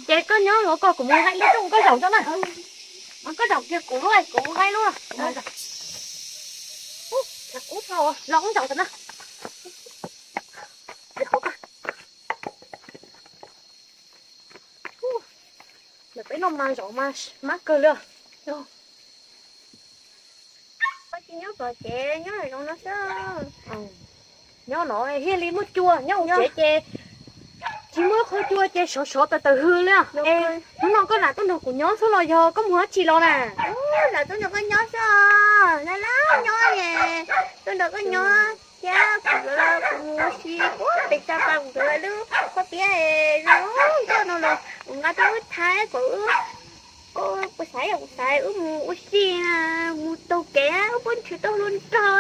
Ces koj nyob los koj, kuv mus nqa ib lub rau koj zaum ntawm na. Koj zaum kiag kuv lub, kuv mus nqa ib lub. Los koj zaum ntawm na. Ntawm peb no mas zaum mas mab kawg li. Koj tsis nyob tom tsev, nyob zoo no xwb. Nyob no thiaj li muaj cua, nyob hauv tsev ces tsis muaj qhov cua ces sov sov tawm tawm hws li. Hnub no koj lam tuaj nrog kuv nyob xwb los yog koj mus dab tsi los na? Lam tuaj nrog koj nyob xwb. Laj laj nyob es tuaj nrog koj nyob thiab. Kuv los kuv mus ua si, pem tsa pa kuv lub qhov tiab zoo nkauj no los kuv nqa tuaj wb thaij kom wb, kuv xav, yog kuv xav wb mus ua si, mus taug kev wb pub nrhw tau hluas nraug.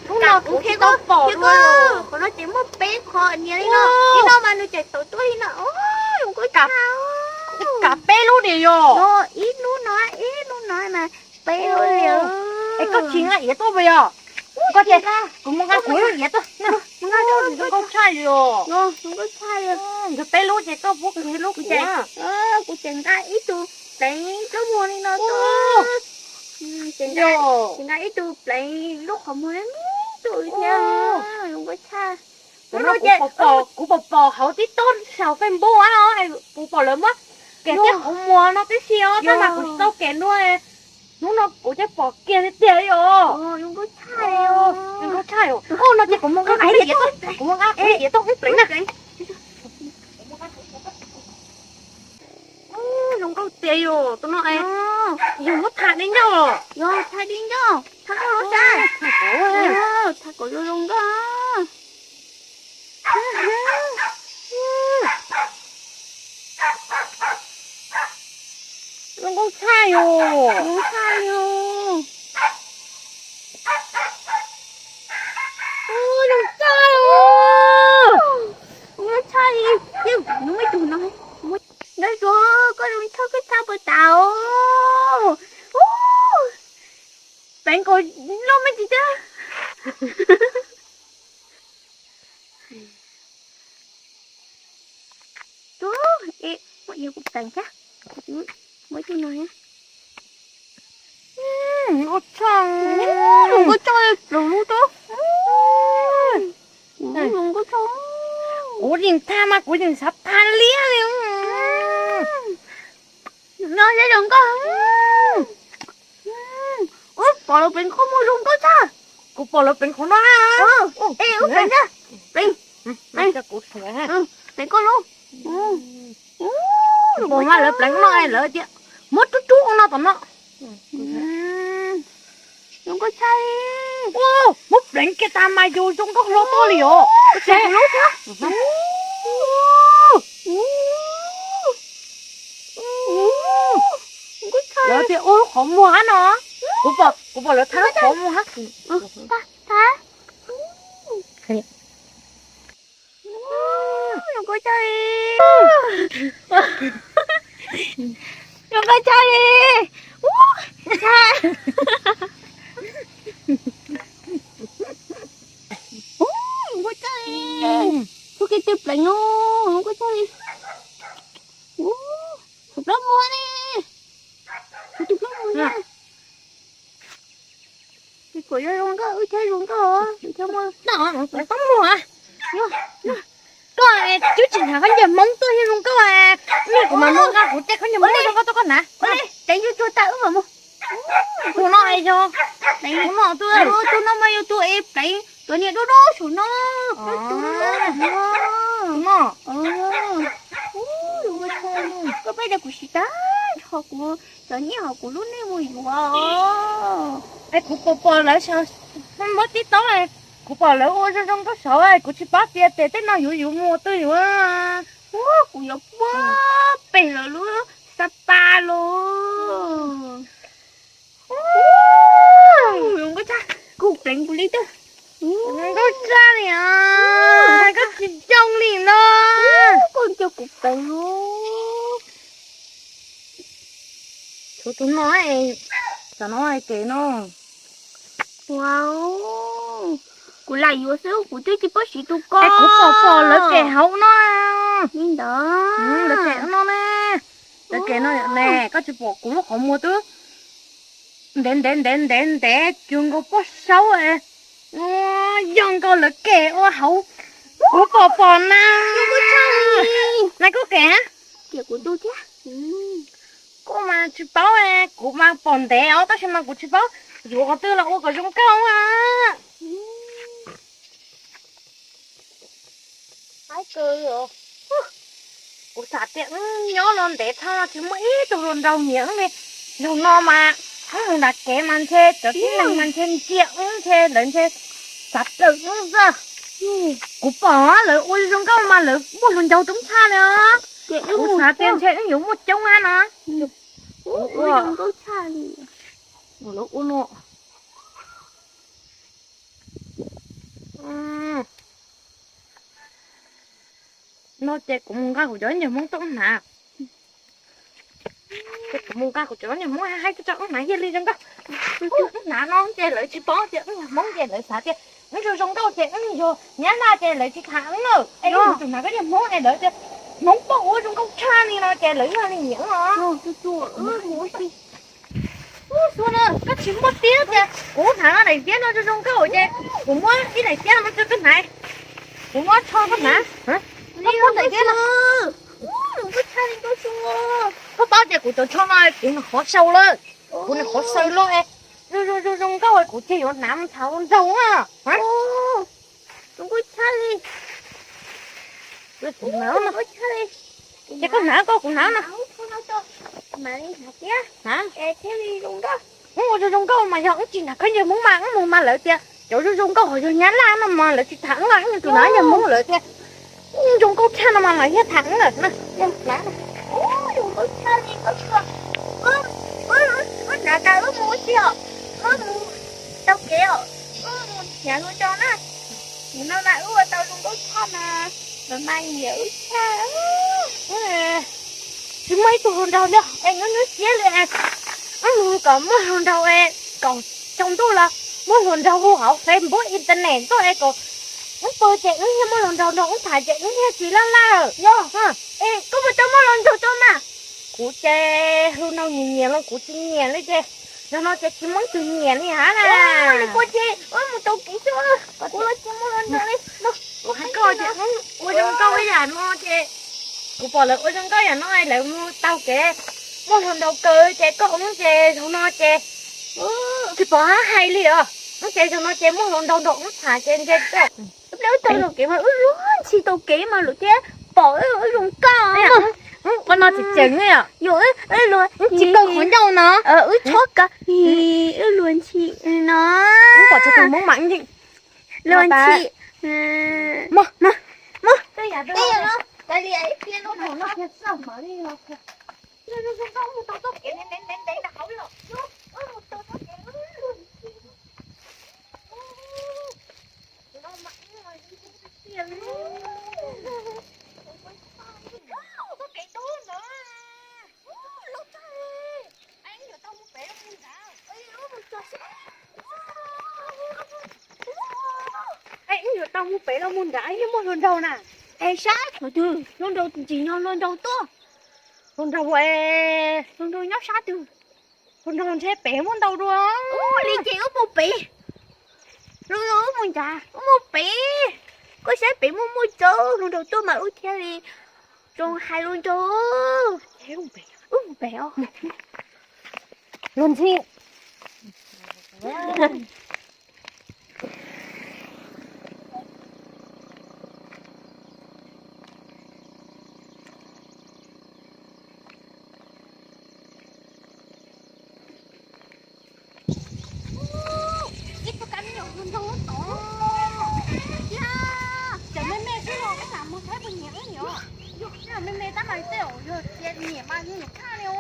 Hnub no kuv tsis tau pom dua. Qhov no ces muaj peb qhov niam li no, li no mas nws tseem tau tuaj li no. Zoo nkauj tshaj. Kav peb lub diam yog? Ib lub no, ib lub no mas peb lub li. Es koj tsis nqa iav tuaj puas yog? Koj ces kuv mus nqa kuv lub iav tuaj. Zoo nkauj tshaj yog. Nkawd peb lub ces koj pub kiag lub kuv. Kuv tseem nqa ib tug pleev plaub muag li no tuaj. Tseem nqa ib tug pleev lub qhov muag me me tuaj thiab. Zoo nkauj tshaj. Kuv pom, kuv pom pom hauv TikTok, saum Facebook no, kuv pom lawv muab kev thiab qhov muag no tib si os, tab mas kuv tsis tau kev dua. Hnub no kuv ces pom kiag tiag tiag li os. Zoo nkauj tshaj os. Ua no ces kuv mus nqa kuv lub iav tuaj, kuv mus nqa kuv lub iav tuaj wb pleev na. Zoo nkauj tiag yog tus no es. Yog muab tham li ncauj los? Yog tham li ncauj, tham koj lub sab. Tham kom zoo zoo nkauj. Zoo nkauj tshaj yog. Zoo tshaj yog. Zoo tshaj os. Zoo tshaj li. Nws muaj ib tug no. Nyob zoo, koj zoo tshaj, koj tshaj puas tas os. Pleev kom loj me ntsis thiab. Tus, muab iav kuv pleev thiab. Muab ib tug no thiab. Zoo nkauj tshaj, zoo nkauj tshaj li plaws lub tub. Zoo nkauj tshaj. Kuv yeej tham mas kuv yeej xav tham liab li. No zoo nkauj. Ub, pom lawv pleev qhov muag zoo nkauj tshaj. Kuv pom lawv pleev qhov no. Es ub pleev na, pleev, pleev koj lub. Pom mas lawv pleev no lawv tias muab rub rub no tom no. Zoo nkauj tshaj li. Muab pleev kiag tas mas yus zoo nkauj hlo tuaj li os. Lawv tias ua lub qhov muag hab no. Kuv pom lawv thab lub qhov muag hab. Zoo nkauj tshaj li. Zoo nkauj tshaj li. Zoo nkauj tshaj li. Txhob kev twg pleev no, zoo nkauj tshaj li. Tus plaub muag ne. Tus plaub muag ne. Kuv yuav zoo nkauj, wb thiab zoo nkauj, wb thiab muaj. Plaub muag. Koj twb tsis hnav khaub ncaws Hmoob tuaj thiaj zoo nkauj. Kuv mas muaj nqa kuv tej khaub ncaws Hmoob zoo nkauj tuaj koj hnav. Pleev tsuag tsuag tas wb mam mus. Tus no es yog, tus no twb, tus no mas yog tus es pleev cov niag dub dub saum no. Tus no. Koj peb tias kuv siv tag nrho kuv cov nyiaj hauv kuv lub neej mus yuav. Es kuv pom pom lawv, muab tib taub, kuv pom lawv ua zoo zoo nkauj saud, kuv tsis paub tias tes tej no yuav yuav mus twg yuav. Kuv yuav puag pem lawv lub Sapa los. Zoo nkauj tshaj, kuv pleev kuv li twg. Zoo nkauj tshaj li os, koj tsis zoo li no. Koj nco kuv pleev os. Tshuav tus no, cov no ces no. Wow. Kuv lam yuav xwb, kuv twb tsis paub siv tus ko. Es kuv pom pom lawv kem hauv no. Li ntawd. Lawv kem no ne. Lawv kem no ne, koj tsis pom kuv lub qhov muag twb ntev ntev ntev ntev ntev cuag nkaus pob saub. Yog nkaus lawv kem ua hauv. Kuv pom pom na. Na koj kem. Kuv mas tsis paub, kuv mas pom ntev os tab sis mas kuv tsis paub yuav qhov twg los ua kom zoo nkauj a. Kuv xav tias wb nyob no ntev tshaj no tsis muaj ib tug hluas nraug nyiam wb li. Zaum no mas wb mus nram kev mas ntshe cov tib neeg mas ntshe ntsia wb ntshe lawv ntshe xav plaws wb xwb. Kuv pom lawv ua zoo nkauj mas lawv muaj hluas nraug coob tshaj li os. Kuv xav tias ntshe wb yuav muaj coob na no. Lawv ua no. No ces kuv mus nqa kuv cov niag hmoob tuaj wb hnav. Ces kuv mus nqa kuv cov niag hmoob haib tuaj tso wb hnav thiaj li zoo nkauj. Wb hnav no ces lawv tsis paub tias wb yog hmoob ces lawv xav tias wb zoo zoo nkauj ces wb yog nyab laj ces lawv tsis tham wb na. Es wb mus hnav koj niag hmoob es lawv tias hmoob poj ua zoo nkauj tshaj li no ces lawv yog li nyiam os. Xua na, koj tsis muaj tiab tias kuv hnav daim tiab no zoo zoo nkauj ces kuv muab ib daim tiab no rau koj hnav. Kuv muab tsho koj hnav. Koj muab daim tiab no. Koj paub tias kuv cov tsho no kuv nws qhov sau lawm. Kuv nws qhov sau lawm. Zoo zoo zoo zoo nkauj kuv thiaj yuav hnav mus tham hluas nraug na. Ces koj hnav koj kuv hnav no. Hnav. Wb ua zoo zoo nkauj mas yog wb tsis hnav khaub ncaws hmoob mas wb mus mas lawv tias cov zoo zoo nkauj ho yog nyab laj no mas lawv tsis tham wb, wb tus hnav ncaws hmoob lawv tias zoo nkauj tshaj no mas lawv thiaj tham wb lawm na. Zoo nkauj tshaj li koj. Wb hnav tas wb mus ua si os, wb mus taug kev os, wb mus nrhiav hluas nraug na. Nim no mas wb ua tau zoo nkauj tshaj mas lawv mas nyiam wb tshaj. Tsis muaj ib tug hluas nraug li es nyuaj nyuaj siab li. Wb mus kom muaj hluas nraug es kom tsaus ntuj los muaj hluas nraug hu hauv Facebook internet tuaj es kom wb pw ces wb thiaj muaj hluas nraug nrog wb tham ces wb thiaj tsis laj laj. Yog, es koj puas tau muaj hluas nraug tau mas? Kuv ces hluas nraug nyiam nyiam los kuv tsis nyiam li ces zaum no ces tsis muaj ib tug nyiam li hab na. Li koj ces wb mus taug kev xwb, kuv los tsis muaj hluas nraug li. Kuv hais koj ces ua zoo nkauj ib yam no ces kuv pom lawv ua zoo nkauj yam no lawv mus taug kev muaj hluas nraug kawg ces koj ua ces zaum no ces tsis pom hab hais li os. Ces zaum no ces muaj hluas nraug nrog wb tham ces ntshe wb taug kev mas wb luag ntxhi taug kev mas lawv thiaj pom wb zoo nkauj. Ua no tseem tseem yom. Yog wb luag tsis kaw qhov ncauj no, wb tshob kaw, wb luag ntxhi no. Wb pom tsis tau Hmoob mas luag ntxhi. Muaj, muaj, muaj. Es wb yuav tau mus pem los mus nrad, yog muaj hluas nraug na. Es saib thaum twg hluas nraug tsim nyog hluas nraug tuaj. Hluas nraug, hluas nraug nyob sab twg? Hluas nraug ntshe pem muaj ntau dua. Ua li ces wb mus pem, hluas nraug wb mus nrad, wb mus pem. Koj saib pem muaj muaj tsav hluas nraug tuaj mas wb thiaj li zoo hais hluas nraug. Wb mus pem os. Luag ntxhi. Ib tug kab me nyuam hluas nraug tod. Yog cov me me xwb los wb mam mus saib puas nyiam wb nyom. Yog me me tab mas tej zaum yog txiv nyiam mas nyiam tshaj li os.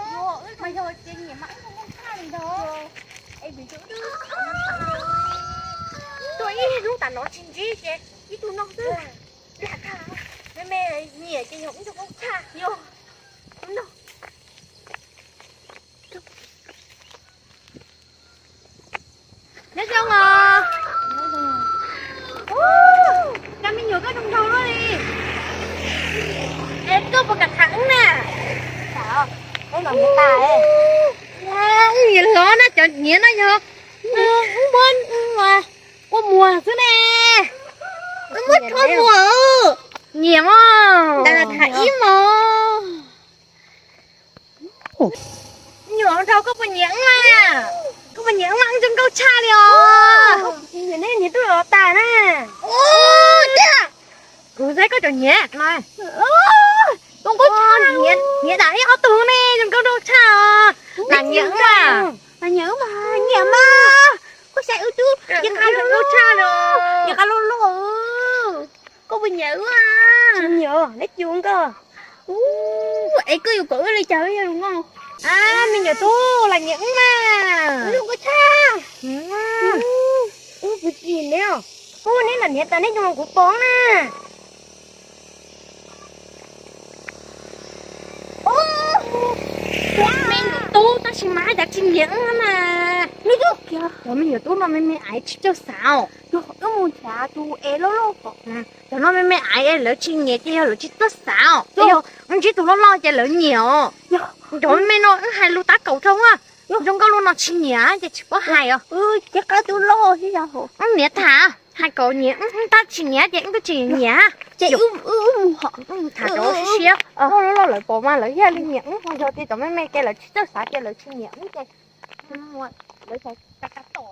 Mas yog txiv nyiam mas wb mus tshaj li ntag. Es vim rau wb tuaj ib hnub tas no tsis ntsib ces ib tug no xwb. Lam tag, me me nyiam ces yog wb tus qub tshaj yog no. Nyob zoo os. Nyiam hlob na, cov nyiam no yog muab ua muag xwb ne. Muab rho muag, nyiam mog. Tham ib mos. Nyuam nraug, koj puas nyiam wb mas? Koj puas nyiam wb mas? Wb zoo nkauj tshaj li os. Nyiam tub los tas na. Kuv saib koj cov nyiam no. Nyiam dam ib ob tug ne, zoo nkauj nraug tshaj os. Lam nyiam wb mas. Nyiam mas, nyiam mas. Koj saib wb tub, nyiam qab zoo nkauj tshaj li os. Nyiam qab loj loj. Koj puas nyiam wb? Tsis nyiam, neb cia nkauj. Es koj yuav kom wb li cas wb thiaj zoo nkauj? Me nyuam tub, lam nyiam wb mas. Wb zoo nkauj tshaj. Wb puas tsis nyiam neb os? Ub, neb lam nyiam tas neb zoo li kuv pom na. Me nyuam tub, tab sis mas cas tsis nyiam wb na. Cov me nyuam tub no me me aiv tsis txawj xav os. Wb mus nrhiav tus es loj loj kom. Cov no me me aiv es lawv tsis nyiam ces yog lawv tsis txawj xav os. Yog wb ntsib tus loj loj ces lawv nyiam os. Cov me me no wb hais lus tab kaum rau, zoo nkauj li no tsis nyiam ces tsis paub hais os. Wb nyiam tham, hais kom nyiam, wb tab tsis nyiam ces wb twb tsis nyiam. Ces tham rau siab, loj loj lawv pom mas lawv thiaj li nyiam wb, ho yog tias cov me me ces lawv tsis txawj xav ces lawv tsis nyiam wb ces lawv xav tom.